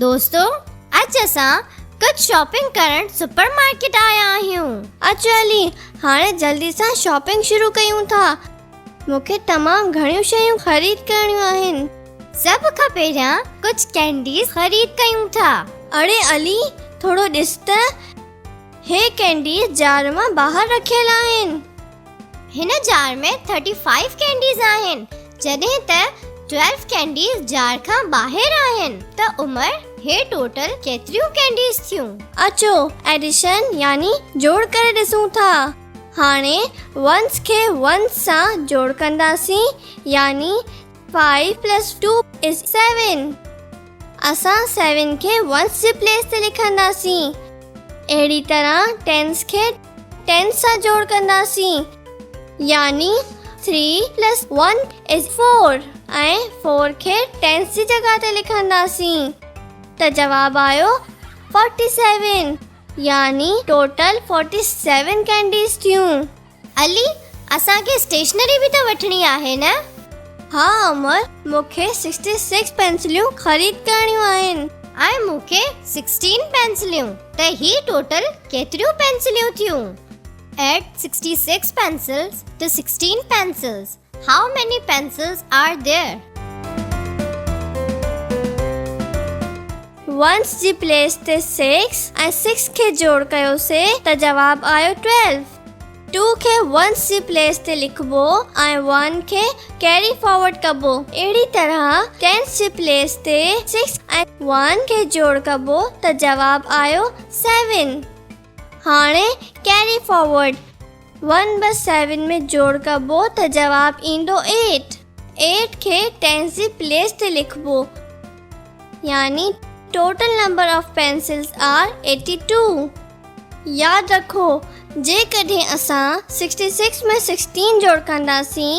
دوستو اڄ اسان ڪجهه شاپنگ ڪرڻ سپر مارڪيٽ آيا آهيون. اچ علي هاڻي جلدي سان شاپنگ شروع ڪيون ٿا. مون کي تمام گهڻيون شيون خريد ڪرڻيون آهن. سڀ کان پهريان ڪجهه ڪينڊيز خريد ڪيون ٿا. اڙي علي ٿورو ڏس ته هي ڪينڊيز جار مان ٻاهر رکيل آهن. هن جار ۾ ٿرٽي فائيو ڪينڊيز آهن جڏهن ته ٽويلو ڪينڊيز جار کان ٻاهر آهن ته عمر هي ٽوٽل ڪيتريون ڪينڊيز ٿيون؟ اچو ايڊيشن يعني جوڙ ڪري ڏسون ٿا. هاڻي ونس کي ونس سان جوڙ ڪنداسين يعني فائيو پلس ٽو از سيون. اسان سيون کي ونس جي پليس تي لکنداسين. اهڙي طرح ٽينس کي ٽين سان جوڙ ڪنداسين يعني three plus one is four ۽ four کي ٽينس جي جڳهه تي لکنداسين ته جواب آيو فورٽي سيون يعني ٽوٽل فورٽي سيون ڪينڊيز ٿيون. علي اسان کي اسٽيشنري به ته وٺڻي آهي نه؟ ها عمر مون کي سڪسٽي سڪس پينسليون خريد ڪرڻيون آهن. ۽ مون کي سڪسٽين پينسليون ته هي ٽوٽل ڪيتريون پينسليون ٿيون؟ Add 66 pencils to 16 pencils How many pencils are there? Ones جي پليس تي سڪس ۽ سڪس کي جوڙ ڪيوسي ته جواب آيو ٽويلو. ٽو کي ونس جي پليس تي لکبو ۽ ون کي ڪيري فارورڊ ڪبو. اهڙي طرح ٽينس جي پليس تي سڪس ۽ ون کي جوڙ ڪبو ته جواب آيو سيون. هاڻي ڪيري فارورڊ ون به سيون ۾ جوڙ ڪبو ته جواب ايندو ايٽ. ايٽ کي ٽينس جي پليس تي لکبو يعني total number of pencils are eighty two. ياد رکو جيڪڏهن اسان سڪسٽي سڪس ۾ سڪسٽين جوڙ ڪنداسين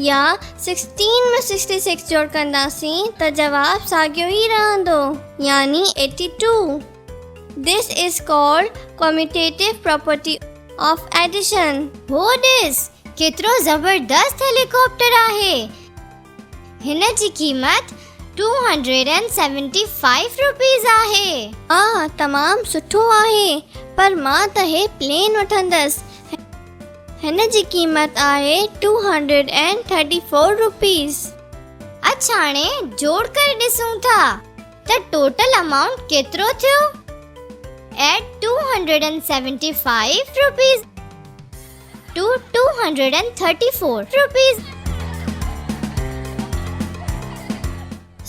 يا سڪسٽين ۾ سڪسٽي سڪس جوڙ ڪنداسين ته جواب ساڳيو ئي رهندو يعني eighty two. This is called commutative property of addition. هو ڏس ڪيترو زبردست هيليڪاپٽر آهي. هن جي قيمت 275 روپيز آهي. ها تمام سٺو آهي پر مان ته هي پلين وٺندس. هن جي قيمت آهي 234 روپيز. اڇ هاڻي جوڙ ڪري ڏسون ٿا. ته ٽوٽل امائونٽ ڪيترو ٿيو؟ Add 275 rupees to 234 rupees.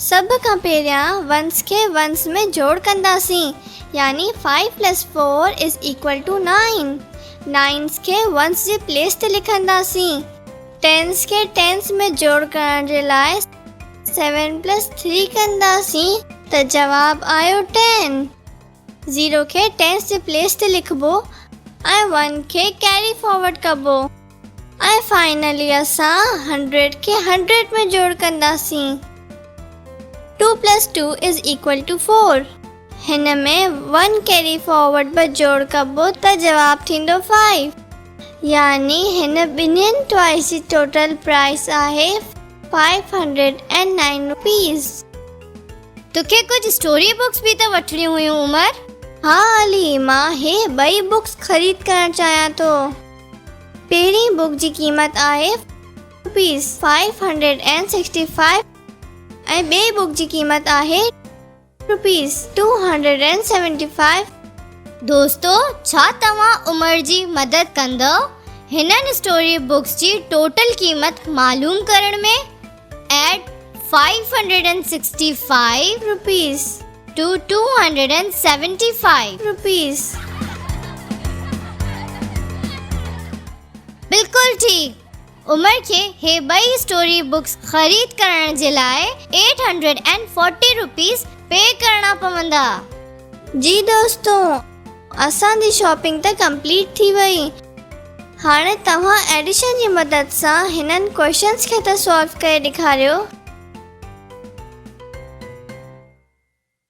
سڀ کان پهريان ونس کي ونس ۾ جوڙ ڪنداسين يعني five plus four is equal to nine. Nines کي ونس جي پليس تي لکنداسين. ٽينس کي ٽينس ۾ جوڙ ڪرڻ جي لاء سيون پلس ٿري ڪنداسين ته جواب آيو ٽين. زيرو کي ٽينس جي پليس تي لکبو ۽ ون کي ڪيري فارورڊ ڪبو ۽ فائنلي اسان هنڊريڊ کي هنڊريڊ ۾ جوڙ ڪنداسين. Two plus two is equal to four. هن ۾ ون ڪيري فارورڊ به جوڙ ڪبو ته جواب ٿيندو فائيو. يعني هن ٻنهين ٽوائس جي ٽوٽل پرائس آهي 509 روپيز. توکي ڪجهه اسٽوري بڪس به ته وٺڻيون هيون عمر. ها علي مان هي ٻئي بڪس خريد ڪرڻ چاهيان ٿو. پهرين بڪ جي قيمت آهي روپيز 565 ۽ ٻئي بڪ جي قيمت آهي روپيز 275. دوستو ڇا توهان عمر جي مدد ڪندؤ هنن اسٽوري بڪس جي ٽوٽل قيمت معلوم ڪرڻ ۾؟ Add 565 rupees to 275 rupees. بلڪل ٺيڪ. عمر کي هي ٻئي اسٽوري بڪس خريد ڪرڻ جي لاء 840 روپيز پي ڪرڻا پوندا. جي دوستو اسان جي شاپنگ ته ڪمپليٽ ٿي وئي هاڻي توهان ايڊيشن جي مدد سان هنن ڪوئسچنس کي ته سالو ڪري ڏيکاريو.